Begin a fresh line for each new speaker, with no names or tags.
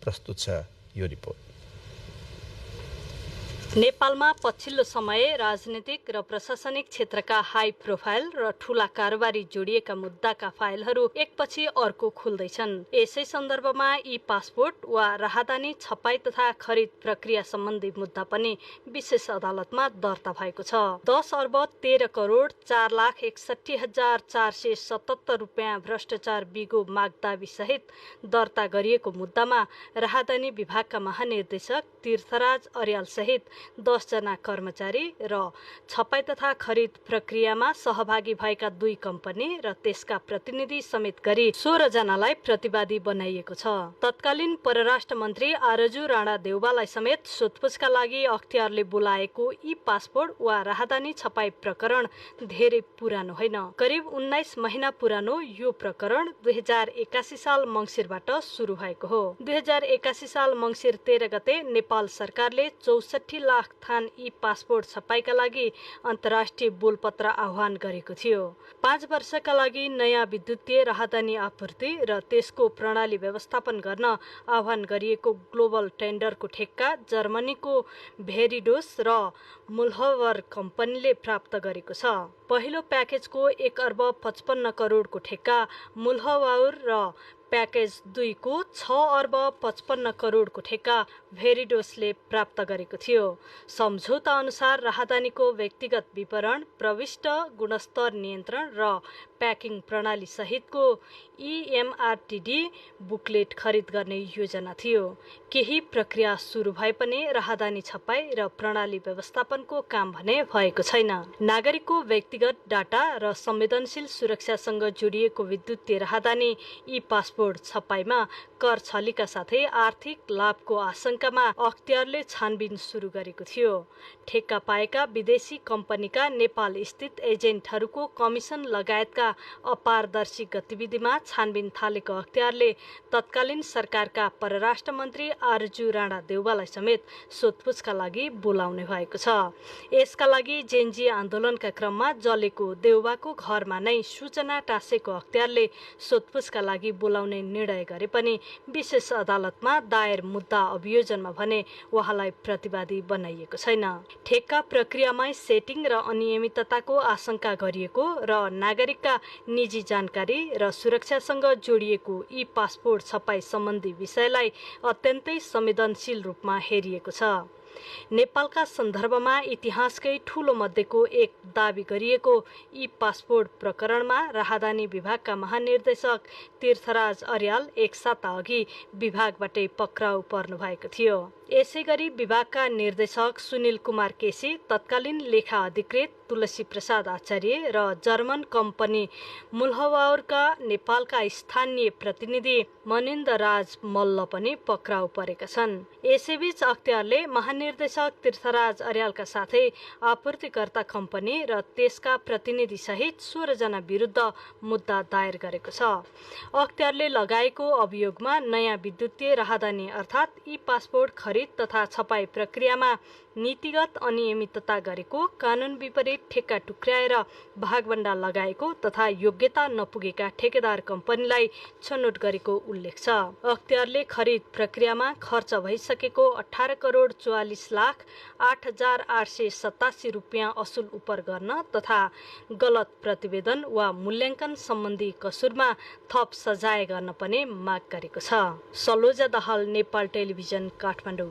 प्रस्तुत छ यो रिपोर्ट।
नेपालमा पछिल्लो समय राजनीतिक र प्रशासनिक क्षेत्रका हाई प्रोफाइल र ठूला कारोबारी जोडिएका मुद्दाका फाइलहरू एकपछि अर्को खुल्दैछन्। यसै सन्दर्भमा ई पासपोर्ट वा राहदानी छपाई तथा खरिद प्रक्रिया सम्बन्धी मुद्दा पनि विशेष अदालतमा दर्ता भएको छ। 10 अर्ब 13 करोड 4,61,477 रुपियाँ भ्रष्टाचार बिगो मागदावी सहित दर्ता गरिएको मुद्दामा राहदानी विभागका महानिर्देशक तीर्थराज अर्याल सहित 10 जना कर्मचारी र छपाई तथा खरिद प्रक्रियामा सहभागी भएका 2 कम्पनी र त्यसका प्रतिनिधि समेत गरी 16 जनालाई प्रतिवादी बनाइएको छ। तत्कालीन परराष्ट्र मन्त्री आरजु राणा देउवालाई समेत सोधपुछका लागि अख्तियारले बोलाएको ई पासपोर्ट वा राहदानी छपाई प्रकरण धेरै पुरानो होइन। करिब 19 महिना पुरानो यो प्रकरण 2081 साल मंसिरबाट सुरु भएको हो। 2081 साल मंसिर 13 गते नेपाल सरकारले 64 लाख थान ई पासपोर्ट छपाईका लागि अन्तर्राष्ट्रिय बोलपत्र आह्वान गरेको थियो। 5 वर्षका लागि नयाँ विद्युतीय राहदानी आपूर्ति र त्यसको प्रणाली व्यवस्थापन गर्न आह्वान गरिएको ग्लोबल टेन्डरको ठेक्का जर्मनीको भेरिडोस र मुल्हवर कम्पनीले प्राप्त गरेको छ। पहिलो प्याकेजको 1 अर्ब 55 करोडको ठेक्का मुल्हवाउर र प्याकेज 2 को 6 अर्ब 55 करोडको ठेक्का भेरिडोसले प्राप्त गरेको थियो। सम्झौता अनुसार राहदानीको व्यक्तिगत विवरण, प्रविष्ट गुणस्तर नियन्त्रण र प्याकिङ प्रणाली सहितको EMRTD बुकलेट खरिद गर्ने योजना थियो। केही प्रक्रिया सुरु भए पनि राहदानी छपाई र प्रणाली व्यवस्थापनको काम भने भएको छैन। नागरिकको व्यक्तिगत डाटा र संवेदनशील सुरक्षासँग जोडिएको विद्युतीय राहदानी ई पासपोर्ट छपाईमा कर छलीका साथै आर्थिक लाभको आशंकामा अख्तियारले छानबिन सुरु गरेको थियो। ठेक्का पाएका विदेशी कम्पनीका नेपाल स्थित एजेन्टहरूको कमिसन लगायतका अपारदर्शी गतिविधिमा छानबिन थालेको अख्तियारले तत्कालीन सरकारका परराष्ट्र मन्त्री आरजु राणा देउवालाई समेत सोधपुछका लागि बोलाउने भएको छ। यसका लागि जेन्जी आन्दोलनका क्रममा जलेको देउवाको घरमा नै सूचना टाँसेको अख्तियारले सोधपुछका लागि बोलाउने निर्णय गरे पनि विशेष अदालतमा दायर मुद्दा अभियोजनमा भने उहाँलाई प्रतिवादी बनाइएको छैन। ठेक्का प्रक्रियामा सेटिङ र अनियमितताको आशंका गरिएको र नागरिकका निजी जानकारी र सुरक्षासँग जोडिएको ई पासपोर्ट छपाई सम्बन्धी विषयलाई अत्यन्तै संवेदनशील रूपमा हेरिएको छ। नेपालका सन्दर्भमा इतिहासकै ठूलो मध्येको एक दावी गरिएको ई पासपोर्ट प्रकरणमा राहदानी विभागका महानिर्देशक तीर्थराज अर्याल एक साता अघि विभागबाटै पक्राउ पर्नु भएको थियो। यसैगरी विभागका निर्देशक सुनिल कुमार केसी, तत्कालीन लेखा अधिकृत तुलसी प्रसाद आचार्य र जर्मन कम्पनी मुल्हवाउरका नेपालका स्थानीय प्रतिनिधि मनिन्द राज मल्ल पनि पक्राउ परेका छन्। यसैबीच अख्तियारले महानिर्देशक तीर्थराज अर्यालका साथै आपूर्तिकर्ता कम्पनी र त्यसका प्रतिनिधि सहित 16 जना विरुद्ध मुद्दा दायर गरेको छ। अख्तियारले लगाएको अभियोगमा नयाँ विद्युतीय राहदानी अर्थात् ई पासपोर्ट खरिद तथा छपाई प्रक्रियामा नीतिगत अनियमितता गरेको, कानून विपरीत ठेक्का टुक्र्याएर भागभण्डा लगाएको तथा योग्यता नपुगेका ठेकेदार कम्पनीलाई छनौट गरेको उल्लेख छ। अख्तियारले खरिद प्रक्रियामा खर्च भइसकेको 18 करोड 44 लाख 8,887 रुपियाँ असुल उपर गर्न तथा गलत प्रतिवेदन वा मूल्याङ्कन सम्बन्धी कसुरमा थप सजाय गर्न पनि माग गरेको छ। सलोजा दाहाल, नेपाल टेलिभिजन, काठमाडौँ।